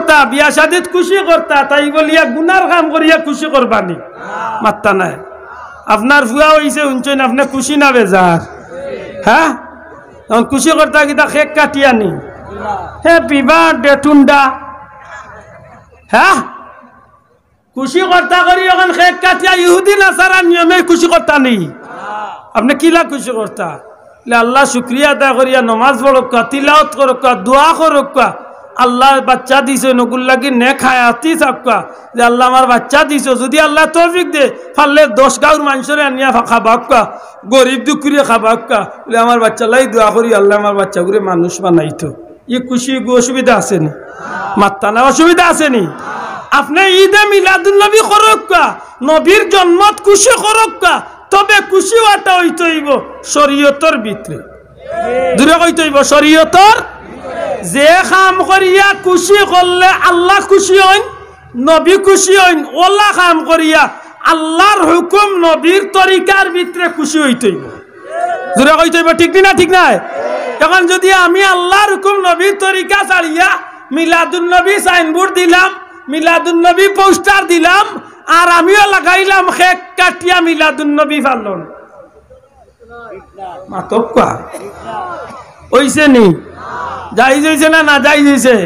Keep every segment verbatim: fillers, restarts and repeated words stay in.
তা বিয়া শাদিত খুশি করতা, তাই বলিয়া গুনার কাম করিয়া খুশি করবানি? মাত্তা নাই। আপনার ফুয়া অইছে, হুনছইন, আপনে খুশি না বেজার? হ্যাঁ, তখন খুশি করতা কিতা, কেক কাটিয়া নি? হ্যাপি বার্থডে টুন্ডা। হ্যাঁ, খুশি করতা করি অখন কেক কাটিয়া ইহুদি নাসারার নিয়মে খুশি করতা নি? আপনে কিলা খুশি করতা? লে আল্লাহ শুক্রিয়া আদায় করিয়া নমাজ পড়উক্কা, তিলাওত করউক্কা, দোয়া করউক্কা। আল্লায় বাচ্চা দিছইন, অগুর লাগি নেক হায়াতি চাউক্কা, যে আল্লাহ আমার বাচ্চা দিছো, যুদি আল্লায় তৌফিক দে, পারলে দশ গাউর মানষরে আনিয়া ফা-, খাবাউক্কা, গরিব দুখুরে খাবাউক্কা, বলে আমার বাচ্চার লাগি দোয়া করি, আল্লায় আমার বাচ্চাগুরে মানুষ বানাইতো। ই খুশি গু অসুবিধা আছে নি? মাত্তা না, অসুবিধা আছে নি? আপনে ইদে মিলাদুন নবী করউক্কা, নবীর জন্মত খুশি করউক্কা, তবে খুশি অওয়াটা অইতো অইবো শরীয়তর ভিতরে। জুরে কইতো অইবো শরীয়তর। যে কাম করিয়া খুশি করলে আল্লাহ খুশি অইন, নবী খুশি অইন, অলা কাম করিয়া আল্লাহর হুকুম নবীর তরিকার ভিতরে খুশি অইতো অইবো। জুরে কইতো অইবো, ঠিক নি না? ঠিক নায়? অখন যুদি আমি আল্লাহর হুকুম নবীর তরিকা ছাড়িয়া মিলাদুন নবী সাইনবোর্ড দিলাম, মিলাদুন নবী পোস্টার দিলাম, আর আমিও লাগাইলাম কেক কাটিয়া মিলাদুন নবী পালন, মাতউক্কা। অইছে নি? জাইজ অইছে না নাজাইজ অইছে?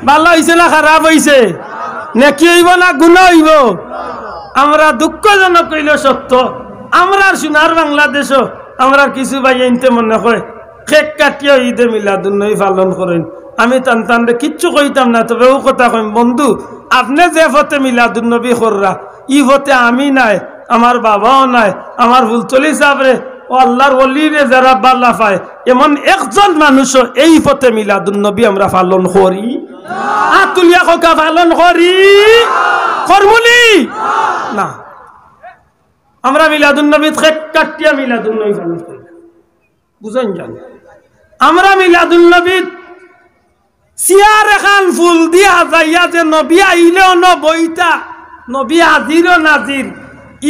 ভালা অইছে না খারাপ অইছে? নেকি অইবো না গুনা অইবো? আমরা দুঃখজনক অইলেও সত্য, আমরার সোনার বাংলাদেশো আমরার কিছু ভাইয়াইন্তে মনে কয় কেক কাটিয়া ইদে মিলাদুন নবী পালন করইন। আমি তান তানরে কিচ্ছু কইতাম না, তবে অউ কথা কইম, বন্ধু, আপনে যে পথে মিলাদুন নবী কররা, ই পথে আমি নাই, আমার বাবাও নাই, আমার ফুলতলি সাবরে, অউ আল্লাহর ওলিরে যারা ভালা পায়, এমন একজন মানুষও এই পথে মিলাদুন নবী আমরা পালন করি? আত তুলিয়া কউক্কা, পালন করি? করমু নি? না। আমরা মিলাদুন নবীত কেক কাটিয়া মিলাদুন নবী পালন করি না। বুঝইন জানি? আমরা মিলাদুন নবীত চেয়ার এখান ফুল দিয়া সাজাইয়া যে নবী আইলে অনো বইতা, নবী হাজির ও নাজির,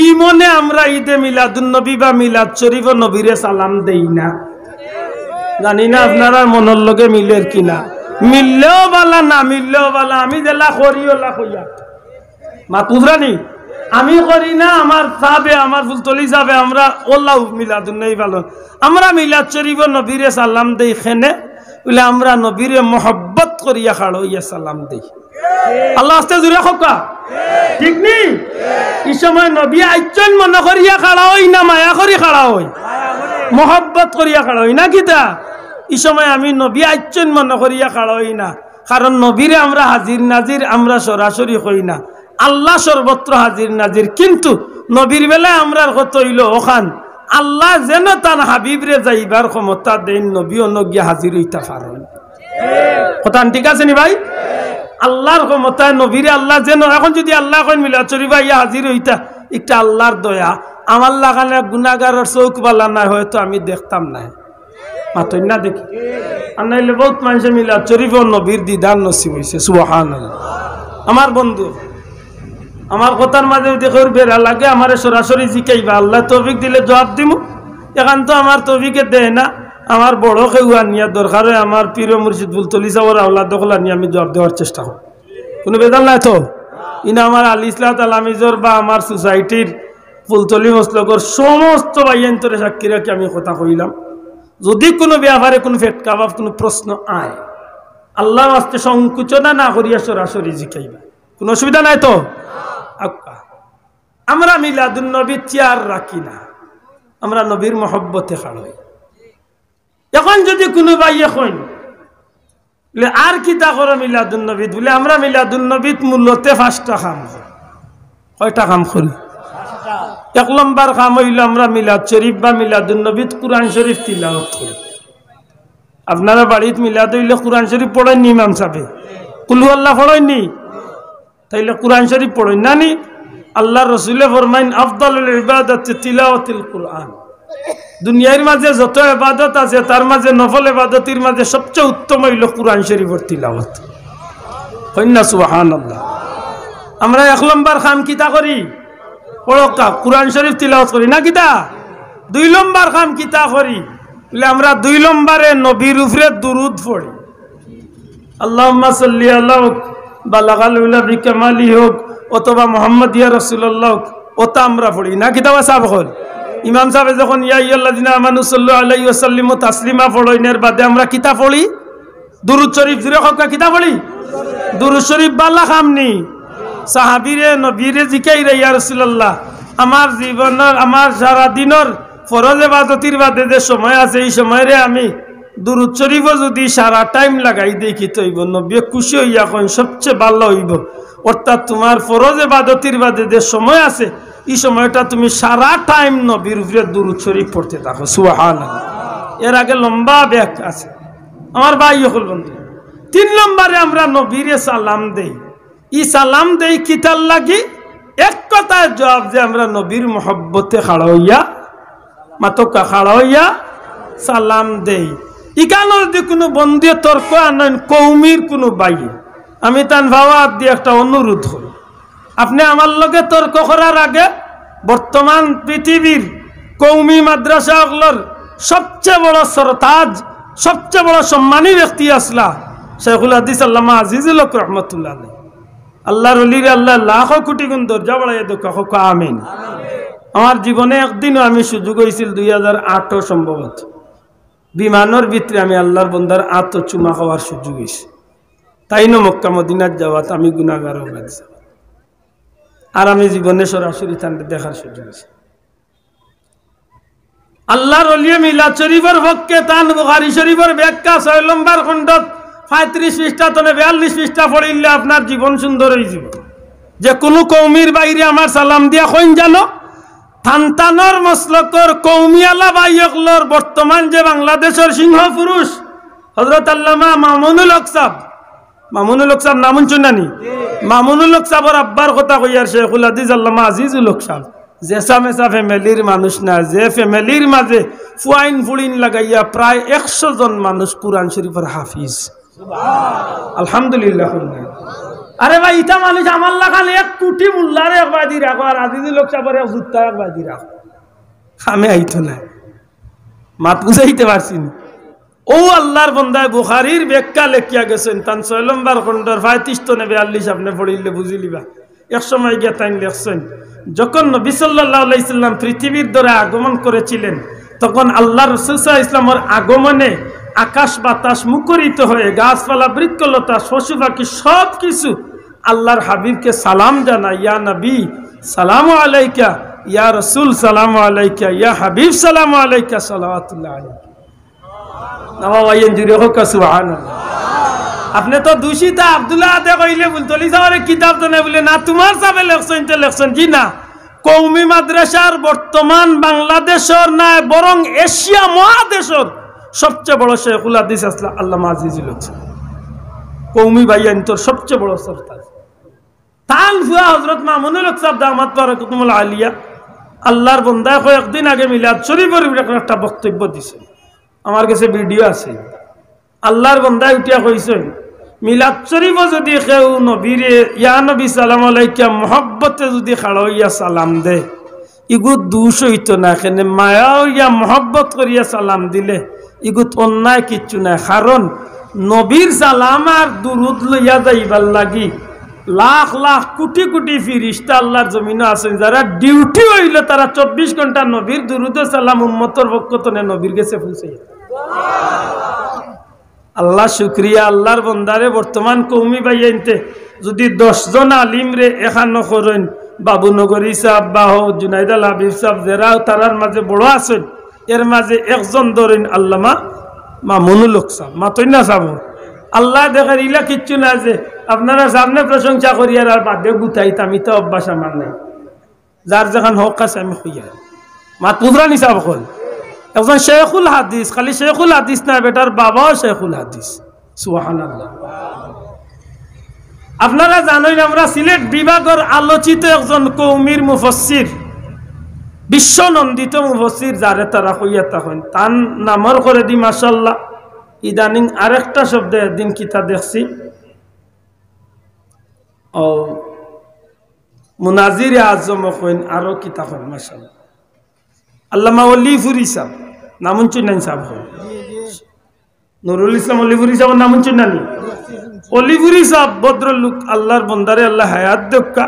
ই মনে আমরা ইদে মিলাদুন নবী বা মিলাদ শরীফো নবীরে সালাম দেই না। জানি না আপনারার মনর লগে মিলের কি না, মিললেও ভালা, না মিললেও ভালা, আমি যেলা করি অলা কইয়া। মাত বুঝরা নি? আমি করি না, আমার সাবে, আমার ফুলতলি সাবে, আমরা অলাউ মিলাদুন নবী পালন। আমরা মিলাদ শরীফো নবীরে সালাম দেই কেনে, বলে আমরা নবীরে মহব্বত করিয়া খাড়া অইয়া সালাম দেই। আল্লাহ আস্তে জুরে কউক্কা, ঠিক নি? ই সময় নবী আইছইন মনে করিয়া খাড়া অই না, মায়া করি খাড়া অই, মহব্বত করিয়া খাড়া অই না কিতা? ই সময় আমি নবী আইছইন মনে করিয়া খাড়া অই না, কারণ নবীরে আমরা হাজির নাজির, আমরা সরাসরি কই না। আল্লাহ সর্বত্র হাজির নাজির, কিন্তু নবীর বেলায় আমরার কথা অইলো অখান, আল্লায় যেন তান হাবিবরে যাইবার ক্ষমতা দেইন, নবী অনো গিয়া হাজির অইতা পারইন। কথা ঠিক আছে নি ভাই? আল্লাহর ক্ষমতায় নবীরে আল্লায় যেন, অখন যুদি আল্লায় কইন মিলাদ শরীফো আইয়া হাজির অইতা, ইটা আল্লাহর দয়া। আমার লাখান এক গুনাগারর চউখ ভালা নায়, হয়তো আমি দেখতাম নায়। মাতইন না দেখি। আর নাইলে বউত মানষে মিলাদ শরীফো নবীর দিদার নসিব অইছে। সুবহানাল্লাহ। আমার বন্ধু, আমার কথার মাঝে যুদি কেউর বেড়া লাগে, আমারে সরাসরি জিকাইবা, আল্লায় তৌফিক দিলে জুয়াব দিমু। এখান তো আমার তৌফিকে দেয় না, আমার বড় কেউ আনিয়া দরকার অয়, আমার পীর মুর্শিদ ফুলতলি সাবর আওলাদ অকল আনিয়া আমি জুয়াব দেওয়ার চেষ্টা করমু। কুনু বেজাল নাই তো? ইনা আমার আল ইসলাহ তালামিজর বা আমার সোসাইটির ফুলতলি মসলকর সমস্ত ভাইয়াইন্তরে সাক্ষী রাখি আমি কথা কইলাম। যুদি কুনু ব্যাপারে কুনু ফেটকা বা কুনু প্রশ্ন আয়, আল্লাহর ওয়াস্তে সংকোচনা না করিয়া সরাসরি জিকাইবা, কুনু অসুবিধা নাই তো? আক্কা। আমরা মিলাদুন নবীত চেয়ার রাখি না, আমরা নবীর মহব্বতে খাড়া অই। অখন যুদি কুনু ভাইয়ে কইন, বলে, আর কিতা করো মিলাদুন নবীত? বলে, আমরা মিলাদুন নবীত মূলতে পাঁচটা কাম করি। কয়টা কাম করি? এক নম্বর কাম অইলো আমরা মিলাদ শরীফ বা মিলাদুন নবীত কুরআন শরীফ তিলাওয়াত করি। আপনারা বাড়িত মিলাদ অইলে কুরআন শরীফ পড়ইন নি ইমাম সাবে? কুলহু আল্লাহ পড়ইন নি? তাইলে কুরআন শরীফ পড়ইন না নি? আল্লাহর রসুলে ফরমাইন, "আফদালুল ইবাদাতি তিলাওয়াতুল কুরআন।" দুনিয়ার মাঝে যত ইবাদত আছে, তার মাঝে নফল ইবাদতির মাঝে সবচেয়ে উত্তম অইলো কুরআন শরীফর তিলাওয়াত। কইন না সুবহানাল্লাহ। আমরা এক নম্বর কাম কিতা করি? পড়উক্কা, কুরআন শরীফ তিলাওয়াত করি না কিতা? দুই নম্বর কাম কিতা করি? বলে, আমরা দুই নম্বরে নবীর উপরে দুরুদ পড়ি। আল্লাহুম্মা সাল্লি আলা হোক, বালাগাল উলা বিকামালি হোক, অথবা মোহাম্মদ ইয়া রাসূলুল্লাহ হোক, ওটা আমরা পড়ি না। কিতা বা সাব অকল, ইমাম সাহেব যখন ইয়া আইয়ুহাল্লাযিনা আমানু সাল্লু আলাইহি ওয়া সাল্লিমু তাসলিমা পড়ইন, এর বাদে আমরা কিতা পড়ি? দুরুদ শরীফ। জুরে কউক্কা, কিতা পড়ি? দুরুদ শরীফ। বালা কাম নি? সাহাবীরে, নবীরে জিকাইরা, ইয়া রাসূলুল্লাহ, আমার জীবনর, আমার সারা দিনর ফরজ ইবাদতির বাদে যে সময় আছে, এই সময়রে আমি দুরুদ শরীফও যদি সারা টাইম লাগাই দেই, কিতা অইবো? নবীয়ে খুশি অইয়া কইন, সবচেয়ে ভালা অইবো। অর্থাৎ তুমার ফরজ ইবাদতির বাদে যে সময় আছে, এই সময়টা তুমি সারা টাইম নবীর উপরে দুরুদ শরীফ পড়তে থাকো। সুবহানাল্লাহ। এর আগে লম্বা ব্যাখ্যা আছে। আমার ভাই অকল, বন্ধু, তিন নম্বরে আমরা নবীরে সালাম দেই। ই সালাম দেই কিতার লাগি? এক কথায় জবাব যে আমরা নবীর মহব্বতে খাড়া অইয়া, মাতউক্কা, খাড়া অইয়া সালাম দেই। ইখানো যদি কুনু বন্ধুয়ে তর্ক আনইন, কওমির কুনু ভাইয়ে, আমি তান পাওর আত দি একটা অনুরোধ করি, আপনে আমার লগে তর্ক করার আগে বর্তমান পৃথিবীর কওমি মাদ্রাসা অকলর সবচেয়ে বড় সরতাজ, সবচেয়ে বড় সম্মানী ব্যক্তি আছলা শেখুল হাদিস আল্লামা আজিজুল হক রহমতুল্লাহ আলাইহি। আল্লার অলিরে আল্লায় লাখো কোটি গুণ দরজা বাড়াইয়া দেউক্কা, কউক্কা আমিন। আমার জীবনে একদিনও আমি সুযোগ অইছিল, দুই হাজার আটো সম্ভবত, বিমানর ভিতরে আমি আল্লার বন্দার আতো চুমা খাওয়ার সুযোগ অইছে। তাইনও মক্কা মদিনাত যাওয়াত আমি গুনাগার অইয়া গেছি। আর আমি জীবনে সরাসরি তানরে দেখার সুযোগ অইছে। আল্লার অলিয়ে মিলাদ শরীফর পক্ষে তান বুখারী শরীফর ব্যাখ্যা ছয় নম্বর খণ্ডত পঁয়ত্রিশ পৃষ্ঠা তনে বিয়াল্লিশ পৃষ্ঠা পড়িলে আপনার জীবন সুন্দর অইযিবো। যে কুনু কওমির ভাইরে আমার সালাম দিয়া কইন জানো, তান তানর মসলকর কওমিআলা ভাই অকলর বর্তমান যে বাংলাদেশর সিংহ পুরুষ হযরত আল্লামা মামুনুল হক সাব, মামুনুল হক সাব নাম হুনছইন না নি? মামুনুল হক সাবর আব্বার কথা কইয়ার শেখুল হাদিস আল্লামা আজিজুল হক সাব। যেসা মেসা ফ্যামিলির মানুষ না, যে ফ্যামিলির মাঝে ফুয়াইন ফুড়িন লাগাইয়া প্রায় একশো জন মানুষ কুরআন শরীফর হাফিজ। আলহামদুলিল্লাহ। আরে ভাই, ইতা মানুষ আমার লাখান এক কোটি মোল্লারে এক বায়দি রাখো, আর আজিজুল হক সাবরে এক জুতা এক বায়দি রাখো, কামে আইতো নায়। মাত বুঝাইতে পারছি নি? অউ আল্লার বন্দায় বুখারীর ব্যাখ্যা লেখিয়া গেছইন, তান ছয় নম্বর খণ্ডর পঁয়ত্রিশ তনে বিয়াল্লিশ আপনে পড়িলে বুঝিলিবা। এক সময় গিয়া তাইন লেখছইন, যখন নবী সাল্লাল্লাহু আলাইহি সাল্লাম পৃথিবীর ধরে আগমন করেছিলেন, তখন আল্লার রাসূল সাল্লাল্লাহু আলাইহি সাল্লামর আগমনে আকাশ বাতাস মুখরিত হয়ে গাছপালা, বৃক্ষলতা, পশু পাখি সব কিছু আল্লার হাবিবকে সালাম জানায়, "ইয়া নবী সালামু আলাইকা, ইয়া রাসূল সালামু আলাইকা, ইয়া হাবিব সালামু আলাইকা, সালাওয়াতুল্লাহ আলাইকা।" নামা ভাই, জুরে কউক্কা সুবহানাল্লাহ। আপনে তো দোষী, তা আব্দুল্লাহ আদে কইলে ফুলতলি সাবরে কিতাব তো নাই বুলে, না তুমার সাবে লেখছইন তে লেখছইন, জি না। কওমি মাদ্রাসার বর্তমান বাংলাদেশর নায়, বরং এশিয়া মহাদেশর সবচেয়ে বড় শেখুল হাদিস আছলা আল্লামা আজিজুল হক সাব। কওমি ভাইয়াইন্তর সবচেয়ে বড় সরতাজ। তান ফুয়া হযরত মামুনুল হক সাব দামাত বারাকাতুহুমুল আলিয়া, আল্লার বন্দায় কয়েকদিন আগে মিলাদ শরীফর উপরে একটা বক্তব্য দিছে, আমার গেছে ভিডিও আছে। আল্লার বন্দায় উঠিয়া কইছইন, মিলাদ শরীফো যুদি কেউ নবীরে, ইয়া নবী সালাম আলাইকা, মহব্বতে যুদি খাড়া অইয়া সালাম দে, ইগুত দুষ অইতো না, কেনে মায়া অইয়া মহব্বত করিয়া সালাম দিলে ইগুত অন্যায় কিচ্ছু নাই। কারণ নবীর সালাম আর দুরুদ লইয়া যাইবার লাগি লাখ লাখ কুটি কুটি ফিরিস্তা আল্লার জমিনো আছইন, যারা ডিউটি অইলো তারা চব্বিশ ঘন্টা নবীর দুরুদ ও সালাম উম্মতর পক্ষ তনে নবীর গেছে পৌঁছাইয়া। আল্লার শুকরিয়া, আল্লার বন্দারে বর্তমান কওমি ভাইয়াইন্তে যুদি দশ জন আলিমরে একখানো করইন, বাবু নগরী সাব বা হউ জুনাইদ আল হাবিব সাব, যেরা তারার মাঝে বড় আছইন, এর মাঝে একজন ধরইন আল্লামা মামুনুল হক সাব, মাতইন না সাব। আল্লায় দেখের, ইলা কিচ্ছু না যে আপনারা সামনে প্রশংসা করিয়ার আর বাদে গুতাইতা, ইতা অভ্যাস আমার নাই। যার যেখান হক আছে আমি কইয়ার। মাত বুঝরা নি সাব অকল? একজন শেখুল হাদিস, খালি শেখুল হাদিস না, বেটার বাবাও শেখুল হাদিস। সুবহানাল্লাহ। আপনারা জানইন, আমরা সিলেট বিভাগর আলোচিত একজন কওমির মুফাসসির, বিশ্বনন্দিত মুফাসসির, যারে তারা কইয়া থাকইন, তান নামর করেদি মাশাআল্লাহ। ইদানিং আরেকটা শব্দ একদিন কিতা দেখছি, ও মুনাজিরে আজম কইন, আরো কিতা কইন, মাশাআল্লাহ। আল্লামা অলিপুরি সাব, নাম হুনছইন না নি সাব অকল? নুরুল ইসলাম অলিপুরি সাবর নাম হুনছইন না নি? অলিপুরি সাব ভদ্রলোক, আল্লাহর বন্দারে আল্লায় হায়াত দেউক্কা।